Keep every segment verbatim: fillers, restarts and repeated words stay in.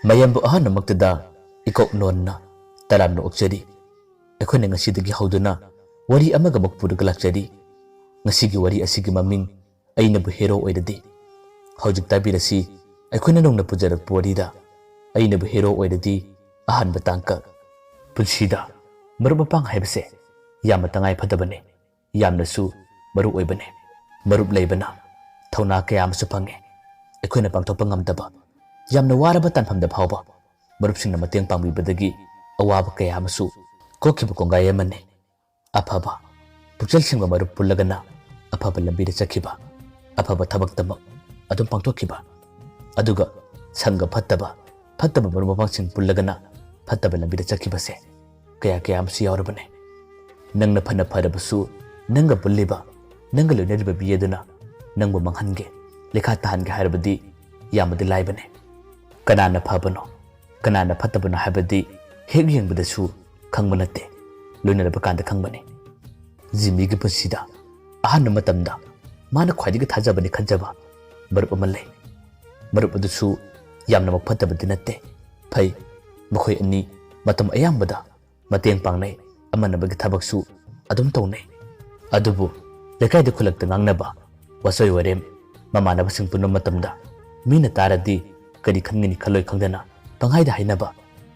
ꯃꯌꯥꯝꯕꯨ ꯑꯍꯥꯟꯕꯃꯛꯇꯗ ꯏꯀꯣꯛ ꯅꯣꯟꯅ ꯇꯔꯥꯝꯅ ꯑꯣꯛꯆꯔꯤ꯫ ꯑꯩꯈꯣꯏꯅ ꯉꯁꯤꯗꯒꯤ ꯍꯧꯗꯨꯅ ꯋꯥꯔꯤ ꯑꯃꯒꯃꯛ ꯄꯨꯔꯒ ꯂꯥꯛꯆꯔꯤ꯫ ꯉꯁꯤꯒꯤ ꯋꯥꯔꯤ ꯑꯁꯤꯒꯤ ꯃꯃꯤꯡ "ꯑꯩꯅꯕꯨ ꯍꯦꯔꯣ ꯑꯣꯏꯔꯗꯤ"꯫ ꯍꯧꯖꯤꯛ ꯇꯥꯕꯤꯔꯁꯤ, ꯑꯩꯈꯣꯏꯅ ꯅꯧꯅ ꯄꯨꯖꯔꯛꯄ ꯋꯥꯔꯤꯗ "ꯑꯩꯅꯕꯨ ꯍꯦꯔꯣ ꯑꯣꯏꯔꯗꯤ" ꯑꯍꯥꯟꯕ ꯇꯥꯡꯀꯛ꯫ ꯄꯨꯟꯁꯤꯗ ꯃꯔꯨꯞ ꯃꯄꯥꯡ ꯍꯥꯏꯕꯁꯦ ꯌꯥꯝꯅ ꯇꯉꯥꯏ ꯐꯗꯕꯅꯤ, ꯌꯥꯝꯅꯁꯨ ꯃꯔꯨ ꯑꯣꯏꯕꯅꯤ꯫ ꯃꯔꯨꯞ ꯂꯩꯕꯅ ꯊꯧꯅꯥ ꯀꯌꯥ ꯑꯃꯁꯨ ꯐꯪꯉꯤ꯫ ꯑꯩꯈꯣꯏꯅ ꯄꯥꯡꯊꯣꯛꯄ ꯉꯝꯗꯕ, ꯌꯥꯝꯅ ꯋꯥꯔꯕ ꯇꯥꯟꯐꯝꯗ ꯐꯥꯎꯕ ꯃꯔꯨꯞꯁꯤꯡꯅ ꯃꯇꯦꯡ ꯄꯥꯡꯕꯤꯕꯗꯒꯤ ꯑꯋꯥꯕ ꯀꯌꯥ ꯑꯃꯁꯨ ꯀꯣꯛꯈꯤꯕ ꯀꯣꯡꯒꯥꯏ ꯑꯃꯅꯤ꯫ ꯑꯐꯕ ꯄꯨꯛꯆꯦꯜ ꯁꯦꯡꯕ ꯃꯔꯨꯞ ꯄꯨꯜꯂꯒꯅ ꯑꯐꯕ ꯂꯝꯕꯤꯗ ꯆꯠꯈꯤꯕ, ꯑꯐꯕ ꯊꯕꯛꯇꯃꯛ ꯑꯗꯨꯝ ꯄꯥꯡꯊꯣꯛꯈꯤꯕ, ꯑꯗꯨꯒ ꯁꯪꯒ ꯐꯠꯇꯕ, ꯐꯠꯇꯕ ꯃꯔꯨꯞ ꯃꯄꯥꯡꯁꯤꯡ ꯄꯨꯜꯂꯒꯅ ꯐꯠꯇꯕ ꯂꯝꯕꯤꯗ ꯆꯠꯈꯤꯕꯁꯦ ꯀꯌꯥ ꯀꯌꯥ ꯑꯃꯁꯨ ꯌꯥꯎꯔꯕꯅꯦ꯫ ꯅꯪꯅ ꯐꯅ ꯐꯔꯕꯁꯨ, ꯅꯪꯒ ꯄꯨꯜꯂꯤꯕ, ꯅꯪꯒ ꯂꯣꯏꯅꯔꯤꯕ ꯃꯤ ꯑꯗꯨꯅ ꯅꯪꯕꯨ ꯃꯥꯡꯍꯟꯒꯦ, ꯂꯩꯈꯥ ꯇꯥꯍꯟꯒꯦ ꯍꯥꯏꯔꯕꯗꯤ ꯌꯥꯝꯅꯗꯤ ꯂꯥꯏꯕꯅꯦ꯫ ꯀꯅꯥꯅ ꯐꯕꯅꯣ, ꯀꯅꯥꯅ ꯐꯠꯇꯕꯅꯣ ꯍꯥꯏꯕꯗꯤ ꯍꯦꯛ ꯌꯦꯡꯕꯗꯁꯨ ꯈꯪꯕ ꯅꯠꯇꯦ, ꯂꯣꯏꯅꯔꯕ ꯀꯥꯟꯗ ꯈꯪꯕꯅꯤ꯫ ꯖꯤꯃꯤꯒꯤ ꯄꯨꯟꯁꯤꯗ ꯑꯍꯥꯟꯕ ꯃꯇꯝꯗ ꯃꯥꯅ ꯈ꯭ꯋꯥꯏꯗꯒꯤ ꯊꯥꯖꯕꯅꯤ ꯈꯟꯖꯕ ꯃꯔꯨꯞ ꯑꯃ ꯂꯩ꯫ ꯃꯔꯨꯞ ꯑꯗꯨꯁꯨ ꯌꯥꯝꯅꯃꯛ ꯐꯠꯇꯕꯗꯤ ꯅꯠꯇꯦ, ꯐꯩ꯫ ꯃꯈꯣꯏ ꯑꯅꯤ ꯃꯇꯝ ꯑꯌꯥꯝꯕꯗ ꯃꯇꯦꯡ ꯄꯥꯡꯅꯩ, ꯑꯃꯅꯕꯒꯤ ꯊꯕꯛꯁꯨ ꯑꯗꯨꯝ ꯇꯧꯅꯩ꯫ ꯑꯗꯨꯕꯨ ꯂꯩꯀꯥꯏꯗ ꯈꯨꯜꯂꯛꯇ ꯉꯥꯡꯅꯕ ꯋꯥꯆꯣꯏ ꯋꯥꯔꯦꯝ ꯃꯃꯥꯟꯅꯕꯁꯤꯡ ꯄꯨꯟꯕ ꯃꯇꯝꯗ ꯃꯤꯅ ꯇꯥꯔꯗꯤ ꯀꯔꯤ ꯈꯟꯒꯅꯤ ꯈꯜꯂꯣꯏ ꯈꯪꯗꯅ ꯄꯪꯍꯥꯏꯗ ꯍꯥꯏꯅꯕ,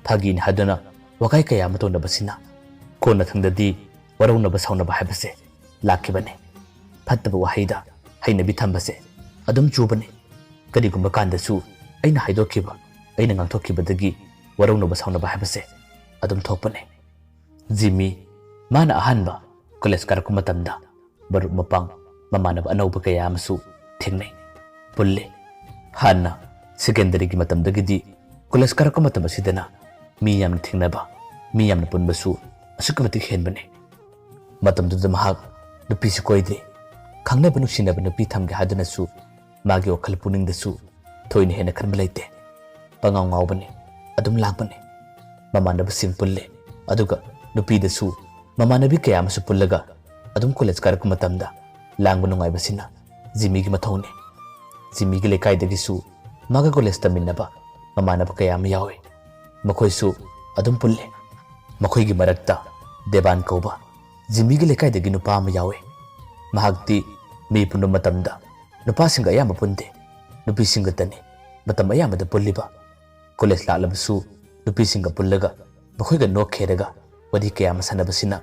ꯐꯥꯒꯤꯅꯤ ꯍꯥꯏꯗꯨꯅ ꯋꯥꯀꯥꯏ ꯀꯌꯥ ꯑꯃ ꯇꯧꯅꯕꯁꯤꯅ ꯀꯣꯟꯅꯊꯪꯗꯗꯤ ꯋꯥꯔꯧꯅꯕ ꯁꯥꯎꯅꯕ ꯍꯥꯏꯕꯁꯦ ꯂꯥꯛꯈꯤꯕꯅꯤ꯫ ꯐꯠꯇꯕ ꯋꯥꯍꯩꯗ ꯍꯩꯅꯕꯤ ꯊꯝꯕꯁꯦ ꯑꯗꯨꯝ ꯆꯨꯕꯅꯤ꯫ ꯀꯔꯤꯒꯨꯝꯕ ꯀꯥꯟꯗꯁꯨ ꯑꯩꯅ ꯍꯥꯏꯗꯣꯛꯈꯤꯕ, ꯑꯩꯅ ꯉꯥꯡꯊꯣꯛꯈꯤꯕꯗꯒꯤ ꯋꯥꯔꯧꯅꯕ ꯁꯥꯎꯅꯕ ꯍꯥꯏꯕꯁꯦ ꯑꯗꯨꯝ ꯊꯣꯛꯄꯅꯤ꯫ ꯖꯤꯃꯤ ꯃꯥꯅ ꯑꯍꯥꯟꯕ ꯀꯣꯂꯦꯖ ꯀꯥꯔꯛꯄ ꯃꯇꯝꯗ ꯃꯔꯨꯞ ꯃꯄꯥꯡ, ꯃꯃꯥꯟꯅꯕ ꯑꯅꯧꯕ ꯀꯌꯥ ꯑꯃꯁꯨ ꯊꯦꯡꯅꯩ, ꯄꯨꯜꯂꯤ꯫ ꯍꯥꯟꯅ ꯁꯦꯀꯦꯟꯗꯔꯤꯒꯤ ꯃꯇꯝꯗꯒꯤꯗꯤ ꯀꯣꯂꯦꯖ ꯀꯥꯔꯛꯄ ꯃꯇꯝ ꯑꯁꯤꯗꯅ ꯃꯤ ꯌꯥꯝꯅ ꯊꯦꯡꯅꯕ, ꯃꯤ ꯌꯥꯝꯅ ꯄꯨꯟꯕꯁꯨ ꯑꯁꯨꯛꯀꯤ ꯃꯇꯤꯛ ꯍꯦꯟꯕꯅꯤ꯫ ꯃꯇꯝꯗꯨꯗ ꯃꯍꯥꯛ ꯅꯨꯄꯤꯁꯨ ꯀꯣꯏꯗ꯭ꯔꯤ꯫ ꯈꯪꯅꯕ ꯅꯨꯡꯁꯤꯅꯕ ꯅꯨꯄꯤ ꯊꯝꯒꯦ ꯍꯥꯏꯗꯨꯅꯁꯨ ꯃꯥꯒꯤ ꯋꯥꯈꯜ ꯄꯨꯛꯅꯤꯡꯗꯁꯨ ꯊꯣꯏꯅ ꯍꯦꯟꯅ ꯈꯟꯕ ꯂꯩꯇꯦ꯫ ꯄꯉꯥꯎ ꯉꯥꯎꯕꯅꯤ, ꯑꯗꯨꯝ ꯂꯥꯡꯕꯅꯤ꯫ ꯃꯃꯥꯟꯅꯕꯁꯤꯡ ꯄꯨꯜꯂꯦ, ꯑꯗꯨꯒ ꯅꯨꯄꯤꯗꯁꯨ ꯃꯃꯥꯟꯅꯕꯤ ꯀꯌꯥ ꯑꯃꯁꯨ ꯄꯨꯜꯂꯒ ꯑꯗꯨꯝ ꯀꯣꯂꯦꯖ ꯀꯥꯔꯛꯄ ꯃꯇꯝꯗ ꯂꯥꯡꯕ ꯅꯨꯡꯉꯥꯏꯕꯁꯤꯅ ꯖꯤꯃꯤꯒꯤ ꯃꯊꯧꯅꯤ꯫ ꯖꯤꯃꯤꯒꯤ ꯂꯩꯀꯥꯏꯗꯒꯤꯁꯨ ꯃꯥꯒ ꯀꯣꯂꯦꯖ ꯇꯝꯃꯤꯟꯅꯕ ꯃꯃꯥꯟꯅꯕ ꯀꯌꯥ ꯑꯃ ꯌꯥꯎꯏ꯫ ꯃꯈꯣꯏꯁꯨ ꯑꯗꯨꯝ ꯄꯨꯜꯂꯤ꯫ ꯃꯈꯣꯏꯒꯤ ꯃꯔꯛꯇ ꯗꯦꯕꯥꯟ ꯀꯧꯕ ꯖꯤꯃꯤꯒꯤ ꯂꯩꯀꯥꯏꯗꯒꯤ ꯅꯨꯄꯥ ꯑꯃ ꯌꯥꯎꯏ꯫ ꯃꯍꯥꯛꯇꯤ ꯃꯤ ꯄꯨꯟꯕ ꯃꯇꯝꯗ ꯅꯨꯄꯥꯁꯤꯡꯒ ꯑꯌꯥꯝꯕ ꯄꯨꯟꯗꯦ, ꯅꯨꯄꯤꯁꯤꯡꯒꯇꯅꯤ ꯃꯇꯝ ꯑꯌꯥꯝꯕꯗ ꯄꯨꯜꯂꯤꯕ꯫ ꯀꯣꯂꯦꯖ ꯂꯥꯛꯂꯕꯁꯨ ꯅꯨꯄꯤꯁꯤꯡꯒ ꯄꯨꯜꯂꯒ ꯃꯈꯣꯏꯒ ꯅꯣꯛꯈꯦꯔꯒ ꯋꯥꯔꯤ ꯀꯌꯥ ꯑꯃ ꯁꯥꯟꯅꯕꯁꯤꯅ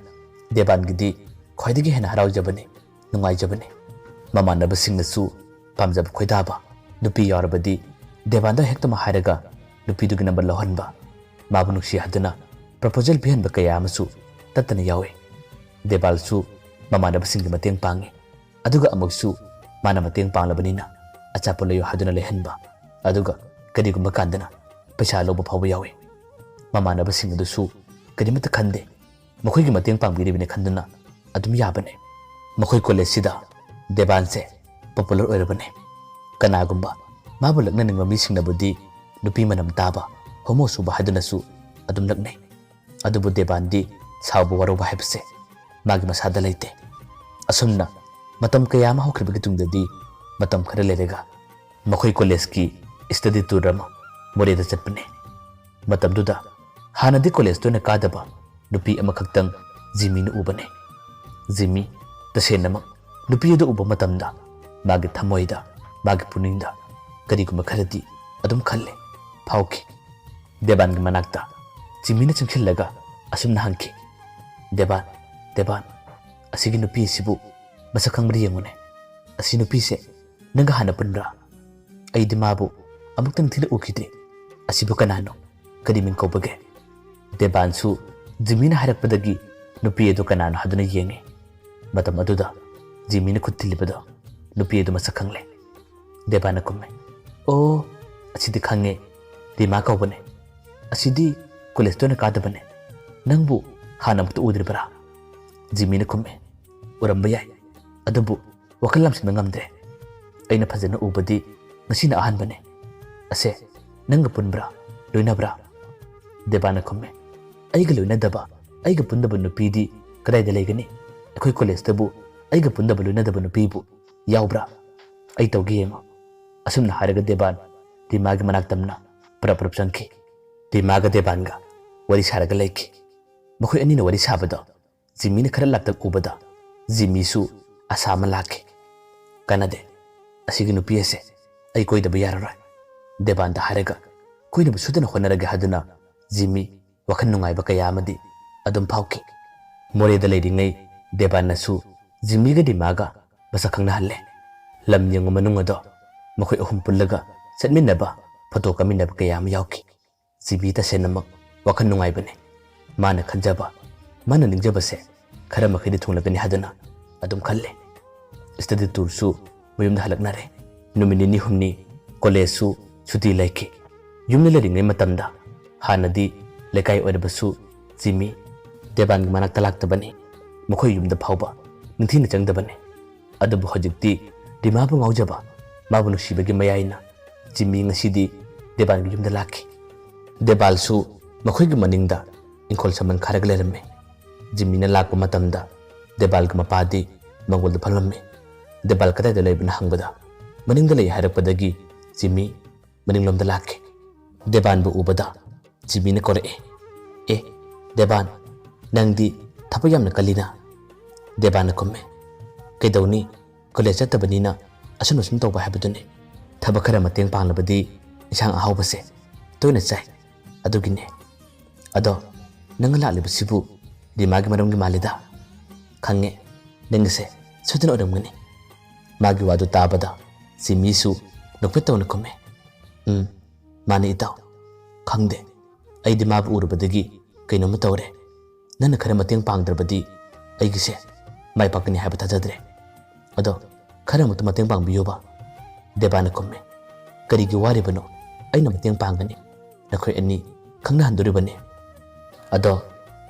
ꯗꯦꯕꯥꯟꯒꯤꯗꯤ ꯈ꯭ꯋꯥꯏꯗꯒꯤ ꯍꯦꯟꯅ ꯍꯔꯥꯎꯖꯕꯅꯤ, ꯅꯨꯡꯉꯥꯏꯖꯕꯅꯤ꯫ ꯃꯃꯥꯟꯅꯕꯁꯤꯡꯅꯁꯨ ꯄꯥꯝꯖꯕ ꯈꯣꯏꯗꯥꯕ ꯅꯨꯄꯤ ꯌꯥꯎꯔꯕꯗꯤ ꯗꯦꯕꯥꯟꯗ ꯍꯦꯛꯇꯃꯛ ꯍꯥꯏꯔꯒ ꯅꯨꯄꯤꯗꯨꯒꯤ ꯅꯝꯕꯔ ꯂꯧꯍꯟꯕ, ꯃꯥꯕꯨ ꯅꯨꯡꯁꯤ ꯍꯥꯏꯗꯨꯅ ꯄ꯭ꯔꯄꯣꯖꯦꯜ ꯄꯤꯍꯟꯕ ꯀꯌꯥ ꯑꯃꯁꯨ ꯇꯠꯇꯅ ꯌꯥꯎꯏ꯫ ꯗꯦꯕꯥꯜꯁꯨ ꯃꯃꯥꯟꯅꯕꯁꯤꯡꯒꯤ ꯃꯇꯦꯡ ꯄꯥꯡꯏ꯫ ꯑꯗꯨꯒ ꯑꯃꯨꯛꯁꯨ ꯃꯥꯅ ꯃꯇꯦꯡ ꯄꯥꯡꯂꯕꯅꯤꯅ ꯑꯆꯥꯄꯣꯠ ꯂꯩꯌꯨ ꯍꯥꯏꯗꯨꯅ ꯂꯩꯍꯟꯕ, ꯑꯗꯨꯒ ꯀꯔꯤꯒꯨꯝꯕ ꯀꯥꯟꯗꯅ ꯄꯩꯁꯥ ꯂꯧꯕ ꯐꯥꯎꯕ ꯌꯥꯎꯏ꯫ ꯃꯃꯥꯟꯅꯕꯁꯤꯡ ꯑꯗꯨꯁꯨ ꯀꯔꯤꯃꯠꯇ ꯈꯟꯗꯦ꯫ ꯃꯈꯣꯏꯒꯤ ꯃꯇꯦꯡ ꯄꯥꯡꯕꯤꯔꯤꯕꯅꯤ ꯈꯟꯗꯨꯅ ꯑꯗꯨꯝ ꯌꯥꯕꯅꯤ꯫ ꯃꯈꯣꯏ ꯀꯣꯂꯦꯖꯁꯤꯗ ꯗꯦꯕꯥꯟꯁꯦ ꯄꯣꯄꯨꯂꯔ ꯑꯣꯏꯔꯕꯅꯤ꯫ ꯀꯅꯥꯒꯨꯝꯕ ꯃꯥꯕꯨ ꯂꯛꯅꯅꯤꯡꯕ ꯃꯤꯁꯤꯡꯅꯕꯨꯗꯤ ꯅꯨꯄꯤ ꯃꯅꯝ ꯇꯥꯕ, ꯍꯣꯃꯣ ꯁꯨꯕ ꯍꯥꯏꯗꯨꯅꯁꯨ ꯑꯗꯨꯝ ꯂꯛꯅꯩ꯫ ꯑꯗꯨꯕꯨ ꯗꯦꯕꯥꯟꯗꯤ ꯁꯥꯎꯕ ꯋꯥꯔꯧꯕ ꯍꯥꯏꯕꯁꯦ ꯃꯥꯒꯤ ꯃꯁꯥꯗ ꯂꯩꯇꯦ꯫ ꯑꯁꯨꯝꯅ ꯃꯇꯝ ꯀꯌꯥ ꯑꯃ ꯍꯧꯈ꯭ꯔꯕꯒꯤ ꯇꯨꯡꯗꯗꯤ ꯃꯇꯝ ꯈꯔ ꯂꯩꯔꯒ ꯃꯈꯣꯏ ꯀꯣꯂꯦꯖꯀꯤ ꯁ꯭ꯇꯗꯤ ꯇꯨꯔ ꯑꯃ ꯃꯣꯔꯦꯗ ꯆꯠꯄꯅꯤ꯫ ꯃꯇꯝꯗꯨꯗ ꯍꯥꯟꯅꯗꯤ ꯀꯣꯂꯦꯖ ꯇꯣꯏꯅ ꯀꯥꯗꯕ ꯅꯨꯄꯤ ꯑꯃꯈꯛꯇꯪ ꯖꯤꯃꯤꯅ ꯎꯕꯅꯤ꯫ ꯖꯤꯃꯤ ꯇꯁꯦꯡꯅꯃꯛ ꯅꯨꯄꯤ ꯑꯗꯨ ꯎꯕ ꯃꯇꯝꯗ ꯃꯥꯒꯤ ꯊꯃꯣꯏꯗ, ꯃꯥꯒꯤ ꯄꯨꯛꯅꯤꯡꯗ ꯀꯔꯤꯒꯨꯝꯕ ꯈꯔꯗꯤ ꯑꯗꯨꯝ ꯈꯜꯂꯦ, ꯐꯥꯎꯈꯤ꯫ ꯗꯦꯕꯥꯟꯒꯤ ꯃꯅꯥꯛꯇ ꯖꯤꯃꯤꯅ ꯆꯪꯁꯤꯜꯂꯒ ꯑꯁꯨꯝꯅ ꯍꯪꯈꯤ, "ꯗꯦꯕꯥꯟ, ꯗꯦꯕꯥꯟ, ꯑꯁꯤꯒꯤ ꯅꯨꯄꯤ ꯑꯁꯤꯕꯨ ꯃꯁꯛ ꯈꯪꯕ꯭ꯔꯥ ꯌꯦꯡꯉꯨꯅꯦ꯫ ꯑꯁꯤ ꯅꯨꯄꯤꯁꯦ ꯅꯪꯒ ꯍꯥꯟꯅ ꯄꯨꯟꯕ꯭ꯔꯥ? ꯑꯩꯗꯤ ꯃꯥꯕꯨ ꯑꯃꯨꯛꯇꯪ ꯊꯤꯅ ꯎꯈꯤꯗꯦ꯫ ꯑꯁꯤꯕꯨ ꯀꯅꯥꯅꯣ? ꯀꯔꯤ ꯃꯤꯡ ꯀꯧꯕꯒꯦ?" ꯗꯦꯕꯥꯟꯁꯨ ꯖꯤꯃꯤꯅ ꯍꯥꯏꯔꯛꯄꯗꯒꯤ ꯅꯨꯄꯤ ꯑꯗꯨ ꯀꯅꯥꯅꯣ ꯍꯥꯏꯗꯨꯅ ꯌꯦꯡꯉꯤ꯫ ꯃꯇꯝ ꯑꯗꯨꯗ ꯖꯤꯃꯤꯅ ꯈꯨꯠ ꯊꯤꯜꯂꯤꯕꯗꯣ ꯅꯨꯄꯤ ꯑꯗꯨ ꯃꯁꯛ ꯈꯪꯂꯦ꯫ ꯗꯦꯕꯥꯟꯅ ꯈꯨꯝꯃꯦ, "ꯑꯣ, ꯑꯁꯤꯗꯤ ꯈꯪꯉꯦ, ꯔꯤꯃꯥ ꯀꯧꯕꯅꯦ꯫ ꯑꯁꯤꯗꯤ ꯀꯣꯂꯦꯖꯇ ꯑꯣꯏꯅ ꯀꯥꯗꯕꯅꯦ꯫ ꯅꯪꯕꯨ ꯍꯥꯟꯅ ꯑꯃꯨꯛꯇ ꯎꯗ꯭ꯔꯤꯕꯔꯥ?" ꯖꯤꯃꯤꯅ ꯈꯨꯝꯃꯦ, "ꯎꯔꯝꯕ ꯌꯥꯏ, ꯑꯗꯨꯕꯨ ꯋꯥꯈꯜ ꯂꯥꯝꯁꯤꯟꯕ ꯉꯝꯗ꯭ꯔꯦ꯫ ꯑꯩꯅ ꯐꯖꯅ ꯎꯕꯗꯤ ꯉꯁꯤꯅ ꯑꯍꯥꯟꯕꯅꯦ꯫ ꯑꯁꯦ, ꯅꯪꯒ ꯄꯨꯟꯕ꯭ꯔꯥ, ꯂꯣꯏꯅꯕ꯭ꯔꯥ?" ꯗꯦꯕꯥꯟꯅ ꯈꯨꯝꯃꯦ, "ꯑꯩꯒ ꯂꯣꯏꯅꯗꯕ, ꯑꯩꯒ ꯄꯨꯟꯗꯕ ꯅꯨꯄꯤꯗꯤ ꯀꯗꯥꯏꯗ ꯂꯩꯒꯅꯤ? ꯑꯩꯈꯣꯏ ꯀꯣꯂꯦꯖꯇꯕꯨ ꯑꯩꯒ ꯄꯨꯟꯗꯕ ꯂꯣꯏꯅꯗꯕ ꯅꯨꯄꯤꯕꯨ ꯌꯥꯎꯕ꯭ꯔꯥ? ꯑꯩ ꯇꯧꯒꯦ ꯌꯦꯡꯉꯣ꯫" ꯑꯁꯨꯝꯅ ꯍꯥꯏꯔꯒ ꯗꯦꯕꯥꯟ ꯔꯤꯃꯥꯒꯤ ꯃꯅꯥꯛ ꯇꯝꯅ ꯄꯔꯞ ꯄꯔꯞ ꯆꯪꯈꯤ꯫ ꯔꯤꯃꯥꯒ ꯗꯦꯕꯥꯟꯒ ꯋꯥꯔꯤ ꯁꯥꯔꯒ ꯂꯩꯈꯤ꯫ ꯃꯈꯣꯏ ꯑꯅꯤꯅ ꯋꯥꯔꯤ ꯁꯥꯕꯗꯣ ꯖꯤꯃꯤꯅ ꯈꯔ ꯂꯥꯞꯇꯛ ꯎꯕꯗ ꯖꯤꯃꯤꯁꯨ ꯑꯁꯥ ꯑꯃ ꯂꯥꯛꯈꯤ꯫ "ꯀꯥꯟꯅꯗꯦ, ꯑꯁꯤꯒꯤ ꯅꯨꯄꯤ ꯑꯁꯦ ꯑꯩ ꯀꯣꯏꯗꯕ ꯌꯥꯔꯔꯣꯏ" ꯗꯦꯕꯥꯟꯗ ꯍꯥꯏꯔꯒ ꯀꯣꯏꯅꯕ ꯁꯣꯏꯗꯅ ꯍꯣꯠꯅꯔꯒꯦ ꯍꯥꯏꯗꯨꯅ ꯖꯤꯃꯤ ꯋꯥꯈꯜ ꯅꯨꯡꯉꯥꯏꯕ ꯀꯌꯥ ꯑꯃꯗꯤ ꯑꯗꯨꯝ ꯐꯥꯎꯈꯤ꯫ ꯃꯣꯔꯦꯗ ꯂꯩꯔꯤꯉꯩ ꯗꯦꯕꯥꯟꯅꯁꯨ ꯖꯤꯃꯤꯒ ꯔꯤꯃꯥꯒ ꯃꯁꯛ ꯈꯪꯅꯍꯜꯂꯦ꯫ ꯂꯝ ꯌꯦꯡꯕ ꯃꯅꯨꯡ ꯑꯗꯣ ꯃꯈꯣꯏ ꯑꯍꯨꯝ ꯄꯨꯜꯂꯒ ꯆꯠꯃꯤꯟꯅꯕ, ꯐꯣꯇꯣ ꯀꯥꯃꯤꯟꯅꯕ ꯀꯌꯥ ꯑꯃ ꯌꯥꯎꯈꯤ꯫ ꯖꯤꯃꯤ ꯇꯁꯦꯡꯅꯃꯛ ꯋꯥꯈꯜ ꯅꯨꯡꯉꯥꯏꯕꯅꯤ꯫ ꯃꯥꯅ ꯈꯟꯖꯕ, ꯃꯥꯅ ꯅꯤꯡꯖꯕꯁꯦ ꯈꯔ ꯃꯈꯩꯗꯤ ꯊꯨꯡꯂꯒꯅꯤ ꯍꯥꯏꯗꯨꯅ ꯑꯗꯨꯝ ꯈꯜꯂꯦ꯫ ꯁ꯭ꯇꯗꯤ ꯇꯨꯔꯁꯨ ꯃꯌꯨꯝꯗ ꯍꯜꯂꯛꯅꯔꯦ꯫ ꯅꯨꯃꯤꯠ ꯅꯤꯅꯤ ꯍꯨꯝꯅꯤ ꯀꯣꯂꯦꯖꯁꯨ ꯁꯨꯇꯤ ꯂꯩꯈꯤ꯫ ꯌꯨꯝꯗ ꯂꯩꯔꯤꯉꯩ ꯃꯇꯝꯗ ꯍꯥꯟꯅꯗꯤ ꯂꯩꯀꯥꯏ ꯑꯣꯏꯔꯕꯁꯨ ꯖꯤꯃꯤ ꯗꯦꯕꯥꯟꯒꯤ ꯃꯅꯥꯛꯇ ꯂꯥꯛꯇꯕꯅꯤ꯫ ꯃꯈꯣꯏ ꯌꯨꯝꯗ ꯐꯥꯎꯕ ꯅꯤꯡꯊꯤꯅ ꯆꯪꯗꯕꯅꯤ꯫ ꯑꯗꯨꯕꯨ ꯍꯧꯖꯤꯛꯇꯤ ꯔꯤꯃꯥꯕꯨ ꯉꯥꯎꯖꯕ, ꯃꯥꯕꯨ ꯅꯨꯡꯁꯤꯕꯒꯤ ꯃꯌꯥꯏꯅ ꯖꯤꯃꯤ ꯉꯁꯤꯗꯤ ꯗꯦꯕꯥꯟꯒꯤ ꯌꯨꯝꯗ ꯂꯥꯛꯈꯤ꯫ ꯗꯦꯕꯥꯜꯁꯨ ꯃꯈꯣꯏꯒꯤ ꯃꯅꯤꯡꯗ ꯏꯪꯈꯣꯜ ꯁꯝꯕꯜ ꯈꯥꯔꯒ ꯂꯩꯔꯝꯃꯤ꯫ ꯖꯤꯃꯤꯅ ꯂꯥꯛꯄ ꯃꯇꯝꯗ ꯗꯦꯕꯥꯜꯒꯤ ꯃꯄꯥꯗꯤ ꯃꯪꯒꯣꯜꯗ ꯐꯝꯂꯝꯃꯤ꯫ ꯗꯦꯕꯥꯜ ꯀꯗꯥꯏꯗ ꯂꯩꯕꯅ ꯍꯪꯕꯗ ꯃꯅꯤꯡꯗ ꯂꯩ ꯍꯥꯏꯔꯛꯄꯗꯒꯤ ꯖꯤꯃꯤ ꯃꯅꯤꯡꯂꯣꯝꯗ ꯂꯥꯛꯈꯤ꯫ ꯗꯦꯕꯥꯟꯕꯨ ꯎꯕꯗ ꯖꯤꯃꯤꯅ ꯀꯧꯔꯛꯏ, "ꯑꯦ, ꯗꯦꯕꯥꯟ, ꯅꯪꯗꯤ ꯊꯕꯛ ꯌꯥꯝꯅ ꯀꯜꯂꯤꯅ?" ꯗꯦꯕꯥꯟꯅ ꯈꯨꯝꯃꯤ, "ꯀꯩꯗꯧꯅꯤ, ꯀꯣꯂꯦꯖ ꯆꯠꯇꯕꯅꯤꯅ ꯑꯁꯨꯝ ꯑꯁꯨꯝ ꯇꯧꯕ ꯍꯥꯏꯕꯗꯨꯅꯤ꯫ ꯊꯕꯛ ꯈꯔ ꯃꯇꯦꯡ ꯄꯥꯡꯂꯕꯗꯤ ꯏꯟꯁꯥꯡ ꯑꯍꯥꯎꯕꯁꯦ ꯇꯣꯏꯅ ꯆꯥꯏ, ꯑꯗꯨꯒꯤꯅꯦ꯫ ꯑꯗꯣ ꯅꯪ ꯂꯥꯛꯂꯤꯕꯁꯤꯕꯨ ꯔꯤꯃꯥꯒꯤ ꯃꯔꯝꯒꯤ ꯃꯥꯜꯂꯤꯗ꯫ ꯈꯪꯉꯦ, ꯅꯪꯒꯤꯁꯦ ꯁꯣꯏꯗꯅ ꯑꯣꯏꯔꯝꯒꯅꯤ꯫" ꯃꯥꯒꯤ ꯋꯥꯗꯨ ꯇꯥꯕꯗ ꯖꯤꯃꯤꯁꯨ ꯅꯣꯛꯐꯦꯠ ꯇꯧꯅ ꯈꯨꯝꯃꯤ, "ꯎꯝ, ꯃꯥꯅꯤ ꯏꯇꯥꯎ꯫ ꯈꯪꯗꯦ, ꯑꯩꯗꯤ ꯃꯥꯕꯨ ꯎꯔꯨꯕꯗꯒꯤ ꯀꯩꯅꯣꯝꯃ ꯇꯧꯔꯦ꯫ ꯅꯪꯅ ꯈꯔ ꯃꯇꯦꯡ ꯄꯥꯡꯗ꯭ꯔꯕꯗꯤ ꯑꯩꯒꯤꯁꯦ ꯃꯥꯏ ꯄꯥꯛꯀꯅꯤ ꯍꯥꯏꯕ ꯊꯥꯖꯗ꯭ꯔꯦ꯫ ꯑꯗꯣ ꯈꯔ ꯑꯃꯨꯛꯇ ꯃꯇꯦꯡ ꯄꯥꯡꯕꯤꯌꯨꯕ꯫" ꯗꯦꯕꯥꯅ ꯈꯨꯝꯃꯤ, "ꯀꯔꯤꯒꯤ ꯋꯥꯔꯤꯕꯅꯣ? ꯑꯩꯅ ꯃꯇꯦꯡ ꯄꯥꯡꯒꯅꯤ꯫ ꯅꯈꯣꯏ ꯑꯅꯤ ꯈꯪꯅꯍꯟꯗꯣꯔꯤꯕꯅꯤ꯫ ꯑꯗꯣ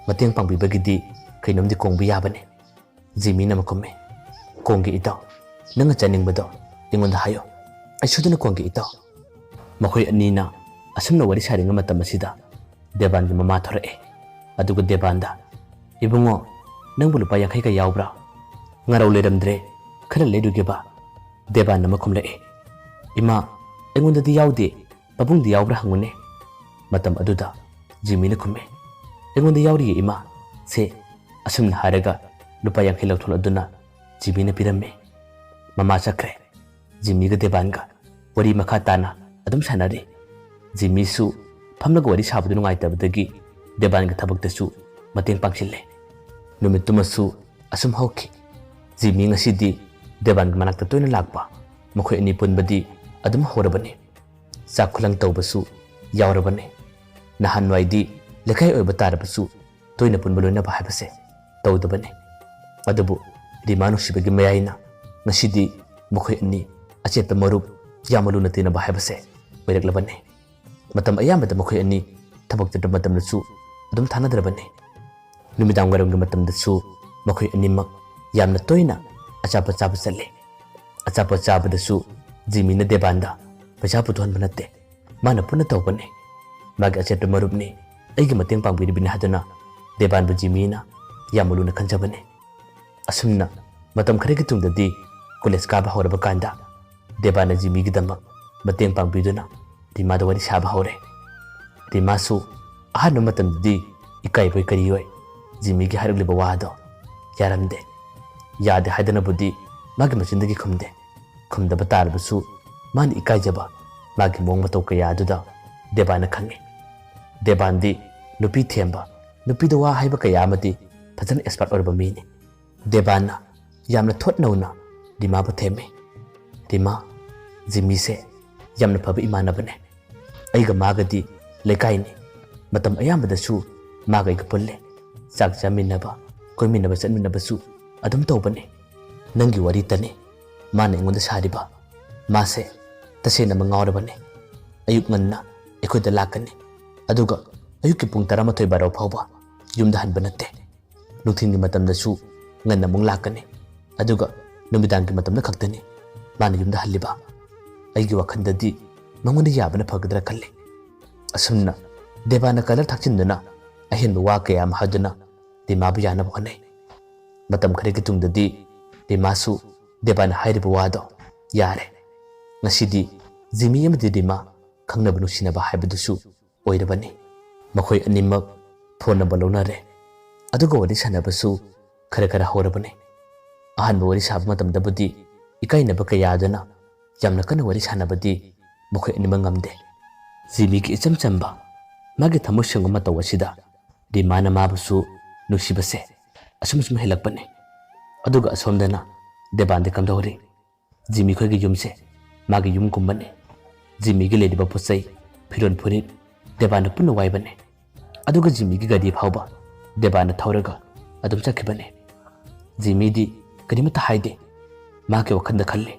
ꯃꯇꯦꯡ ꯄꯥꯡꯕꯤꯕꯒꯤꯗꯤ ꯀꯩꯅꯣꯝꯗꯤ ꯀꯣꯡꯕ ꯌꯥꯕꯅꯤ꯫" ꯖꯤꯃꯤꯅ ꯑꯃꯨꯛ ꯈꯨꯝꯃꯤ, "ꯀꯣꯡꯒꯦ ꯏꯇꯥꯎ, ꯅꯪꯅ ꯆꯥꯅꯤꯡꯕꯗꯣ ꯑꯩꯉꯣꯟꯗ ꯍꯥꯏꯌꯣ, ꯑꯩ ꯁꯣꯏꯗꯅ ꯀꯣꯡꯒꯦ ꯏꯇꯥꯎ꯫" ꯃꯈꯣꯏ ꯑꯅꯤꯅ ꯑꯁꯨꯝꯅ ꯋꯥꯔꯤ ꯁꯥꯔꯤꯉꯩ ꯃꯇꯝ ꯑꯁꯤꯗ ꯗꯦꯕꯥꯟꯒꯤ ꯃꯃꯥ ꯊꯣꯔꯛꯑꯦ꯫ ꯑꯗꯨꯒ ꯗꯦꯕꯥꯟꯗ, "ꯏꯕꯨꯡꯉꯣ, ꯅꯪꯕꯨ ꯂꯨꯄꯥ ꯌꯥꯡꯈꯩꯒ ꯌꯥꯎꯕ꯭ꯔꯥ? ꯉꯥꯔꯧ ꯂꯩꯔꯝꯗ꯭ꯔꯦ, ꯈꯔ ꯂꯩꯔꯨꯒꯦꯕ꯫" ꯗꯦꯕꯥꯟ ꯑꯃ ꯈꯨꯝꯂꯛꯑꯦ, "ꯏꯃꯥ, ꯑꯩꯉꯣꯟꯗꯗꯤ ꯌꯥꯎꯗꯦ, "ꯄꯥꯕꯨꯡꯗꯤ ꯌꯥꯎꯕ꯭ꯔꯥ ꯍꯪꯉꯨꯅꯦ?" ꯃꯇꯝ ꯑꯗꯨꯗ ꯖꯤꯃꯤꯅ ꯈꯨꯝꯃꯦ, "ꯑꯩꯉꯣꯟꯗ ꯌꯥꯎꯔꯤꯌꯦ ꯏꯃꯥ꯫ ꯁꯦ," ꯑꯁꯨꯝꯅ ꯍꯥꯏꯔꯒ ꯂꯨꯄꯥ ꯌꯥꯡꯈꯩ ꯂꯧꯊꯣꯛꯂꯗꯨꯅ ꯖꯤꯃꯤꯅ ꯄꯤꯔꯝꯃꯦ꯫ ꯃꯃꯥ ꯆꯠꯈ꯭ꯔꯦ꯫ ꯖꯤꯃꯤꯒ ꯗꯦꯕꯥꯟꯒ ꯋꯥꯔꯤ ꯃꯈꯥ ꯇꯥꯅ ꯑꯗꯨꯝ ꯁꯥꯟꯅꯔꯤ꯫ ꯖꯤꯃꯤꯁꯨ ꯐꯝꯂꯒ ꯋꯥꯔꯤ ꯁꯥꯕꯗꯨ ꯅꯨꯡꯉꯥꯏꯇꯕꯗꯒꯤ ꯗꯦꯕꯥꯟꯒꯤ ꯊꯕꯛꯇꯁꯨ ꯃꯇꯦꯡ ꯄꯥꯡꯁꯤꯜꯂꯦ꯫ ꯅꯨꯃꯤꯠꯇꯨꯃꯁꯨ ꯑꯁꯨꯝ ꯍꯧꯈꯤ꯫ ꯖꯤꯃꯤ ꯉꯁꯤꯗꯤ ꯗꯦꯕꯥꯟꯒꯤ ꯃꯅꯥꯛꯇ ꯇꯣꯏꯅ ꯂꯥꯛꯄ, ꯃꯈꯣꯏ ꯑꯅꯤ ꯄꯨꯟꯕꯗꯤ ꯑꯗꯨꯝ ꯍꯧꯔꯕꯅꯤ꯫ ꯆꯥꯛ ꯈꯨꯂꯪ ꯇꯧꯕꯁꯨ ꯌꯥꯎꯔꯕꯅꯤ꯫ ꯅꯍꯥꯟꯋꯥꯏꯗꯤ ꯂꯩꯀꯥꯏ ꯑꯣꯏꯕ ꯇꯥꯔꯕꯁꯨ ꯇꯣꯏꯅ ꯄꯨꯟꯕ ꯂꯣꯏꯅꯕ ꯍꯥꯏꯕꯁꯦ ꯇꯧꯗꯕꯅꯤ꯫ ꯑꯗꯨꯕꯨ ꯔꯤꯃꯥ ꯅꯨꯡꯁꯤꯕꯒꯤ ꯃꯌꯥꯏꯅ ꯉꯁꯤꯗꯤ ꯃꯈꯣꯏ ꯑꯅꯤ ꯑꯆꯦꯠꯄ ꯃꯔꯨꯞ, ꯌꯥꯝꯅ ꯂꯨꯅ ꯇꯤꯟꯅꯕ ꯍꯥꯏꯕꯁꯦ ꯑꯣꯏꯔꯛꯂꯕꯅꯤ꯫ ꯃꯇꯝ ꯑꯌꯥꯝꯕꯗ ꯃꯈꯣꯏ ꯑꯅꯤ ꯊꯕꯛ ꯆꯠꯄ ꯃꯇꯝꯗꯁꯨ ꯑꯗꯨꯝ ꯊꯥꯅꯗ꯭ꯔꯕꯅꯤ꯫ ꯅꯨꯃꯤꯗꯥꯡ ꯋꯥꯏꯔꯝꯒꯤ ꯃꯇꯝꯗꯁꯨ ꯃꯈꯣꯏ ꯑꯅꯤꯃꯛ ꯌꯥꯝꯅ ꯇꯣꯏꯅ ꯑꯆꯥꯄꯣꯠ ꯆꯥꯕ ꯆꯠꯂꯤ꯫ ꯑꯆꯥꯄꯣꯠ ꯆꯥꯕꯗꯁꯨ ꯖꯤꯃꯤꯅ ꯗꯦꯕꯥꯟꯗ ꯄꯩꯁꯥ ꯄꯨꯊꯣꯛꯍꯟꯕ ꯅꯠꯇꯦ, ꯃꯥꯅ ꯄꯨꯟꯅ ꯇꯧꯕꯅꯤ꯫ ꯃꯥꯒꯤ ꯑꯆꯦꯠꯄ ꯃꯔꯨꯞꯅꯤ, ꯑꯩꯒꯤ ꯃꯇꯦꯡ ꯄꯥꯡꯕꯤꯔꯤꯕꯅꯤ ꯍꯥꯏꯗꯨꯅ ꯗꯦꯕꯥꯟꯕꯨ ꯖꯤꯃꯤꯅ ꯌꯥꯝꯅ ꯂꯨꯅ ꯈꯟꯖꯕꯅꯤ꯫ ꯑꯁꯨꯝꯅ ꯃꯇꯝ ꯈꯔꯒꯤ ꯇꯨꯡꯗꯗꯤ ꯀꯣꯂꯦꯖ ꯀꯥꯕ ꯍꯧꯔꯕ ꯀꯥꯟꯗ ꯗꯦꯕꯥꯟꯅ ꯖꯤꯃꯤꯒꯤꯗꯃꯛ ꯃꯇꯦꯡ ꯄꯥꯡꯕꯤꯗꯨꯅ ꯔꯤꯃꯥꯗ ꯋꯥꯔꯤ ꯁꯥꯕ ꯍꯧꯔꯦ꯫ ꯔꯤꯃꯥꯁꯨ ꯑꯍꯥꯟꯕ ꯃꯇꯝꯗꯗꯤ ꯏꯀꯥꯏꯕꯣꯏ ꯀꯔꯤꯑꯣꯏ ꯖꯤꯃꯤꯒꯤ ꯍꯥꯏꯔꯛꯂꯤꯕ ꯋꯥꯗꯣ ꯌꯥꯔꯝꯗꯦ꯫ ꯌꯥꯗꯦ ꯍꯥꯏꯗꯅꯕꯨꯗꯤ ꯃꯥꯒꯤ ꯃꯆꯤꯟꯗꯒꯤ ꯈꯨꯝꯗꯦ꯫ ꯈꯨꯝꯗꯕ ꯇꯥꯔꯕꯁꯨ ꯃꯥꯅ ꯏꯀꯥꯏꯖꯕ ꯃꯥꯒꯤ ꯃꯑꯣꯡ ꯃꯇꯧ ꯀꯌꯥ ꯑꯗꯨꯗ ꯗꯦꯕꯥꯟꯅ ꯈꯪꯉꯤ꯫ ꯗꯦꯕꯥꯟꯗꯤ ꯅꯨꯄꯤ ꯊꯦꯝꯕ, ꯅꯨꯄꯤꯗ ꯋꯥ ꯍꯥꯏꯕ ꯀꯌꯥ ꯑꯃꯗꯤ ꯐꯖꯅ ꯑꯦꯛꯁꯄꯥꯔꯠ ꯑꯣꯏꯔꯕ ꯃꯤꯅꯤ꯫ ꯗꯦꯕꯥꯟꯅ ꯌꯥꯝꯅ ꯊꯣꯠ ꯅꯧꯅ ꯔꯤꯃꯥꯕꯨ ꯊꯦꯝꯃꯤ꯫ "ꯔꯤꯃꯥ, ꯖꯤꯃꯤꯁꯦ ꯌꯥꯝꯅ ꯐꯕ ꯏꯃꯥꯟꯅꯕꯅꯦ꯫ ꯑꯩꯒ ꯃꯥꯒꯗꯤ ꯂꯩꯀꯥꯏꯅꯤ꯫ ꯃꯇꯝ ꯑꯌꯥꯝꯕꯗꯁꯨ ꯃꯥꯒ ꯑꯩꯒ ꯄꯨꯜꯂꯦ꯫ ꯆꯥꯛ ꯆꯥꯃꯤꯟꯅꯕ, ꯀꯣꯏꯃꯤꯟꯅꯕ ꯆꯠꯃꯤꯟꯅꯕꯁꯨ ꯑꯗꯨꯝ ꯇꯧꯕꯅꯦ꯫ ꯅꯪꯒꯤ ꯋꯥꯔꯤꯇꯅꯤ ꯃꯥꯅ ꯑꯩꯉꯣꯟꯗ ꯁꯥꯔꯤꯕ꯫ ꯃꯥꯁꯦ ꯇꯁꯦꯡꯅ ꯃꯉꯥꯎꯔꯕꯅꯦ꯫ ꯑꯌꯨꯛ ꯉꯟꯅ ꯑꯩꯈꯣꯏꯗ ꯂꯥꯛꯀꯅꯤ, ꯑꯗꯨꯒ ꯑꯌꯨꯛꯀꯤ ꯄꯨꯡ ꯇꯔꯥꯃꯥꯊꯣꯏ ꯕꯥꯔꯣ ꯐꯥꯎꯕ ꯌꯨꯝꯗ ꯍꯟꯕ ꯅꯠꯇꯦ꯫ ꯅꯨꯡꯊꯤꯜꯒꯤ ꯃꯇꯝꯗꯁꯨ ꯉꯟꯅ ꯑꯃꯨꯛ ꯂꯥꯛꯀꯅꯤ, ꯑꯗꯨꯒ ꯅꯨꯃꯤꯗꯥꯡꯒꯤ ꯃꯇꯝꯗ ꯈꯛꯇꯅꯤ ꯃꯥꯅ ꯌꯨꯝꯗ ꯍꯜꯂꯤꯕ꯫ ꯑꯩꯒꯤ ꯋꯥꯈꯜꯗꯗꯤ ꯃꯉꯣꯟꯗ ꯌꯥꯕꯅ ꯐꯒꯗ꯭ꯔꯥ ꯈꯜꯂꯤ꯫" ꯑꯁꯨꯝꯅ ꯗꯦꯕꯥꯅ ꯀꯂꯔ ꯊꯥꯛꯆꯤꯟꯗꯨꯅ ꯑꯍꯦꯟꯕ ꯋꯥ ꯀꯌꯥ ꯑꯃ ꯍꯥꯏꯗꯨꯅ ꯔꯤꯃꯥꯕꯨ ꯌꯥꯅꯕ ꯍꯣꯠꯅꯩ꯫ ꯃꯇꯝ ꯈꯔꯒꯤ ꯇꯨꯡꯗꯗꯤ ꯔꯤꯃꯥꯁꯨ ꯗꯦꯕꯥꯅ ꯍꯥꯏꯔꯤꯕ ꯋꯥꯗꯣ ꯌꯥꯔꯦ꯫ ꯉꯁꯤꯗꯤ ꯖꯤꯃꯤ ꯑꯃꯗꯤ ꯔꯤꯃꯥ ꯈꯪꯅꯕ ꯅꯨꯡꯁꯤꯅꯕ ꯍꯥꯏꯕꯗꯨꯁꯨ ꯑꯣꯏꯔꯕꯅꯤ꯫ ꯃꯈꯣꯏ ꯑꯅꯤꯃꯛ ꯐꯣꯟ ꯅꯝꯕꯔ ꯂꯧꯅꯔꯦ, ꯑꯗꯨꯒ ꯋꯥꯔꯤ ꯁꯥꯟꯅꯕꯁꯨ ꯈꯔ ꯈꯔ ꯍꯧꯔꯕꯅꯤ꯫ ꯑꯍꯥꯟꯕ ꯋꯥꯔꯤ ꯁꯥꯕ ꯃꯇꯝꯗꯕꯨꯗꯤ ꯏꯀꯥꯏꯅꯕ ꯀꯌꯥꯗꯨꯅ ꯌꯥꯝꯅ ꯀꯟꯅ ꯋꯥꯔꯤ ꯁꯥꯟꯅꯕꯗꯤ ꯃꯈꯣꯏ ꯑꯅꯤꯃꯛ ꯉꯝꯗꯦ꯫ ꯖꯤꯃꯤꯒꯤ ꯏꯆꯝ ꯆꯝꯕ, ꯃꯥꯒꯤ ꯊꯃꯣꯏ ꯁꯦꯡꯕ ꯃꯇꯧ ꯑꯁꯤꯗ ꯔꯤꯃꯥꯅ ꯃꯥꯕꯨꯁꯨ ꯅꯨꯡꯁꯤꯕꯁꯦ ꯑꯁꯨꯝ ꯑꯁꯨꯝ ꯍꯦꯜꯂꯛꯄꯅꯤ꯫ ꯑꯗꯨꯒ ꯑꯁꯣꯝꯗꯅ ꯗꯦꯕꯥꯟꯗꯤ ꯀꯝꯗꯧꯔꯤ? ꯖꯤꯃꯤ ꯈꯣꯏꯒꯤ ꯌꯨꯝꯁꯦ ꯃꯥꯒꯤ ꯌꯨꯝꯒꯨꯝꯕꯅꯤ꯫ ꯖꯤꯃꯤꯒꯤ ꯂꯩꯔꯤꯕ ꯄꯣꯠ ꯆꯩ, ꯐꯤꯔꯣꯜ ꯐꯨꯔꯤꯠ ꯗꯦꯕꯥꯟꯅ ꯄꯨꯟꯅ ꯋꯥꯏꯕꯅꯤ꯫ ꯑꯗꯨꯒ ꯖꯤꯃꯤꯒꯤ ꯒꯥꯔꯤ ꯐꯥꯎꯕ ꯗꯦꯕꯥꯟꯅ ꯊꯧꯔꯒ ꯑꯗꯨꯝ ꯆꯠꯈꯤꯕꯅꯤ꯫ ꯖꯤꯃꯤꯗꯤ ꯀꯔꯤꯃꯠꯇ ꯍꯥꯏꯗꯦ꯫ ꯃꯥꯒꯤ ꯋꯥꯈꯜꯗ ꯈꯜꯂꯤ,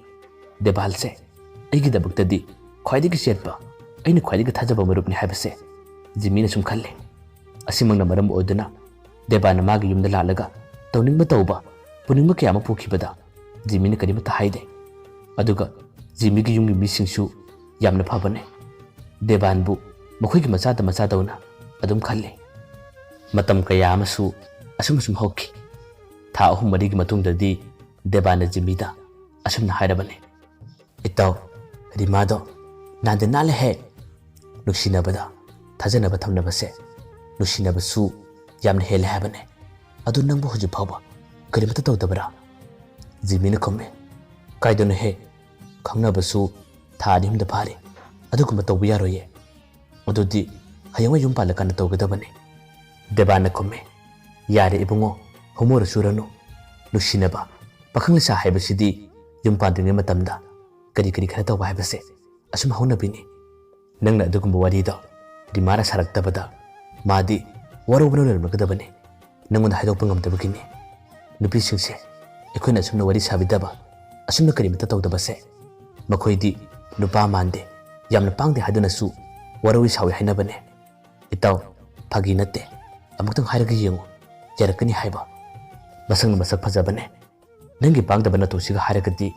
"ꯗꯦꯕꯥꯜꯁꯦ ꯑꯩꯒꯤꯗꯃꯛꯇꯗꯤ ꯈ꯭ꯋꯥꯏꯗꯒꯤ ꯆꯦꯠꯄ, ꯑꯩꯅ ꯈ꯭ꯋꯥꯏꯗꯒꯤ ꯊꯥꯖꯕ ꯃꯔꯨꯞꯅꯤ" ꯍꯥꯏꯕꯁꯦ ꯖꯤꯃꯤꯅ ꯁꯨꯝ ꯈꯜꯂꯤ꯫ ꯑꯁꯤꯃꯛꯅ ꯃꯔꯝ ꯑꯣꯏꯗꯨꯅ ꯗꯦꯕꯥꯟꯅ ꯃꯥꯒꯤ ꯌꯨꯝꯗ ꯂꯥꯛꯂꯒ ꯇꯧꯅꯤꯡꯕ ꯇꯧꯕ, ꯄꯨꯅꯤꯡꯕ ꯀꯌꯥ ꯑꯃ ꯄꯨꯈꯤꯕꯗ ꯖꯤꯃꯤꯅ ꯀꯔꯤꯃꯠꯇ ꯍꯥꯏꯗꯦ꯫ ꯑꯗꯨꯒ ꯖꯤꯃꯤꯒꯤ ꯌꯨꯝꯒꯤ ꯃꯤꯁꯤꯡꯁꯨ ꯌꯥꯝꯅ ꯐꯕꯅꯦ꯫ ꯗꯦꯕꯥꯟꯕꯨ ꯃꯈꯣꯏꯒꯤ ꯃꯆꯥꯗ ꯃꯆꯥꯗꯧꯅ ꯑꯗꯨꯝ ꯈꯜꯂꯤ꯫ ꯃꯇꯝ ꯀꯌꯥ ꯑꯃꯁꯨ ꯑꯁꯨꯝ ꯑꯁꯨꯝ ꯍꯧꯈꯤ꯫ ꯊꯥ ꯑꯍꯨꯝ ꯃꯔꯤꯒꯤ ꯃꯇꯨꯡꯗꯗꯤ ꯗꯦꯕꯥꯟꯅ ꯖꯤꯃꯤꯗ ꯑꯁꯨꯝꯅ ꯍꯥꯏꯔꯕꯅꯤ, "ꯏꯇꯥꯎ, ꯔꯤꯃꯥꯗꯣ ꯅꯥꯟꯗꯤ ꯅꯥꯜꯂꯦꯍꯦ꯫ ꯅꯨꯡꯁꯤꯅꯕꯗ ꯊꯥꯖꯅꯕ ꯊꯝꯅꯕꯁꯦ, ꯅꯨꯡꯁꯤꯅꯕꯁꯨ ꯌꯥꯝꯅ ꯍꯦꯜꯂꯦ ꯍꯥꯏꯕꯅꯦ꯫ ꯑꯗꯨ ꯅꯪꯕꯨ ꯍꯧꯖꯤꯛ ꯐꯥꯎꯕ ꯀꯔꯤꯃꯠꯇ ꯇꯧꯗꯕ꯭ꯔꯥ?" ꯖꯤꯃꯤꯅ ꯈꯨꯝꯃꯤ, "ꯀꯥꯏꯗꯅꯣꯍꯦ? ꯈꯪꯅꯕꯁꯨ ꯊꯥ ꯑꯅꯤ ꯑꯍꯨꯝꯗ ꯐꯥꯔꯤ꯫ ꯑꯗꯨꯒꯨꯝꯕ ꯇꯧꯕ ꯌꯥꯔꯣꯏꯌꯦ꯫ ꯑꯗꯨꯗꯤ ꯍꯌꯦꯡꯋꯥꯏ ꯌꯨꯝ ꯄꯥꯜꯂꯀꯥꯟꯗ ꯇꯧꯒꯗꯕꯅꯤ꯫" ꯗꯦꯕꯥꯟꯅ ꯈꯨꯝꯃꯤ, "ꯌꯥꯔꯦ ꯏꯕꯨꯡꯉꯣ, ꯍꯣꯃꯣꯔ ꯆꯨꯔꯅꯨ꯫ ꯅꯨꯡꯁꯤꯅꯕ, ꯄꯥꯈꯪ ꯂꯩꯁꯥ ꯍꯥꯏꯕꯁꯤꯗꯤ ꯌꯨꯝ ꯄꯥꯟꯗ꯭ꯔꯤꯉꯩ ꯃꯇꯝꯗ ꯀꯔꯤ ꯀꯔꯤ ꯈꯔ ꯇꯧꯕ ꯍꯥꯏꯕꯁꯦ ꯑꯁꯨꯝ ꯍꯧꯅꯕꯤꯅꯤ꯫ ꯅꯪꯅ ꯑꯗꯨꯒꯨꯝꯕ ꯋꯥꯔꯤꯗꯣ ꯔꯤꯃꯥꯅ ꯁꯥꯔꯛꯇꯕꯗ ꯃꯥꯗꯤ ꯋꯥꯔꯧꯕꯅ ꯂꯣꯏꯔꯝꯂꯒꯗꯕꯅꯤ꯫ ꯅꯪꯉꯣꯟꯗ ꯍꯥꯏꯗꯣꯛꯄ ꯉꯝꯗꯕꯒꯤꯅꯤ꯫ ꯅꯨꯄꯤꯁꯤꯡꯁꯦ ꯑꯩꯈꯣꯏꯅ ꯑꯁꯨꯝꯅ ꯋꯥꯔꯤ ꯁꯥꯕꯤꯗꯕ, ꯑꯁꯨꯝꯅ ꯀꯔꯤꯃꯠꯇ ꯇꯧꯗꯕꯁꯦ, ꯃꯈꯣꯏꯗꯤ ꯅꯨꯄꯥ ꯃꯥꯟꯗꯦ, ꯌꯥꯝꯅ ꯄꯥꯡꯗꯦ ꯍꯥꯏꯗꯨꯅꯁꯨ ꯋꯥꯔꯧꯏ ꯁꯥꯎꯏ ꯍꯥꯏꯅꯕꯅꯦ꯫ ꯏꯇꯥꯎ, ꯐꯥꯒꯤ ꯅꯠꯇꯦ꯫ ꯑꯃꯨꯛꯇꯪ ꯍꯥꯏꯔꯒ ꯌꯦꯡꯉꯨ, ꯌꯥꯔꯛꯀꯅꯤ ꯍꯥꯏꯕ꯫ ꯃꯁꯛꯅ ꯃꯁꯛ ꯐꯖꯕꯅꯦ꯫ ꯅꯪꯒꯤ ꯄꯥꯡꯗꯕ ꯅꯇꯧꯁꯤꯒ ꯍꯥꯏꯔꯒꯗꯤ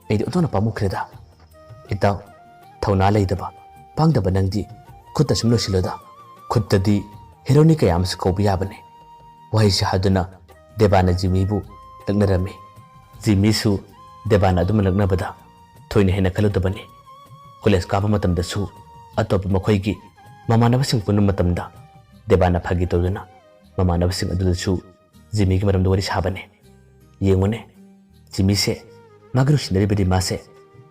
ꯑꯩꯗꯤ ꯑꯣꯟꯊꯣꯛꯅ ꯄꯥꯝꯃꯨꯈ꯭ꯔꯦꯗ꯫ ꯏꯇꯥꯎ, ꯊꯧꯅꯥ ꯂꯩꯗꯕ, ꯄꯥꯡꯗꯕ ꯅꯪꯗꯤ ꯈꯨꯠꯇ ꯁꯨꯝ ꯂꯣꯏꯁꯤꯜꯂꯣꯗ꯫ ꯈꯨꯠꯇꯗꯤ ꯍꯦꯔꯣꯅꯤ ꯀꯌꯥ ꯑꯃꯁꯨ ꯀꯧꯕ ꯌꯥꯕꯅꯤ꯫" ꯋꯥꯍꯩꯁꯤ ꯍꯥꯏꯗꯨꯅ ꯗꯦꯕꯥꯅ ꯖꯤꯃꯤꯕꯨ ꯂꯛꯅꯔꯝꯃꯤ꯫ ꯖꯤꯃꯤꯁꯨ ꯗꯦꯕꯥꯅ ꯑꯗꯨꯝꯅ ꯂꯛꯅꯕꯗ ꯊꯣꯏꯅ ꯍꯦꯟꯅ ꯈꯜꯂꯨꯗꯕꯅꯤ꯫ ꯀꯣꯂꯦꯖ ꯀꯥꯕ ꯃꯇꯝꯗꯁꯨ ꯑꯇꯣꯞꯄ ꯃꯈꯣꯏꯒꯤ ꯃꯃꯥꯟꯅꯕꯁꯤꯡ ꯄꯨꯟꯕ ꯃꯇꯝꯗ ꯗꯦꯕꯥꯅ ꯐꯥꯒꯤ ꯇꯧꯗꯨꯅ ꯃꯃꯥꯟꯅꯕꯁꯤꯡ ꯑꯗꯨꯗꯁꯨ ꯖꯤꯃꯤꯒꯤ ꯃꯔꯝꯗ ꯋꯥꯔꯤ ꯁꯥꯕꯅꯦ꯫ "ꯌꯦꯡꯉꯨꯅꯦ, ꯖꯤꯃꯤꯁꯦ ꯃꯥꯒ ꯅꯨꯡꯁꯤꯅꯔꯤꯕ ꯔꯤꯃꯥꯁꯦ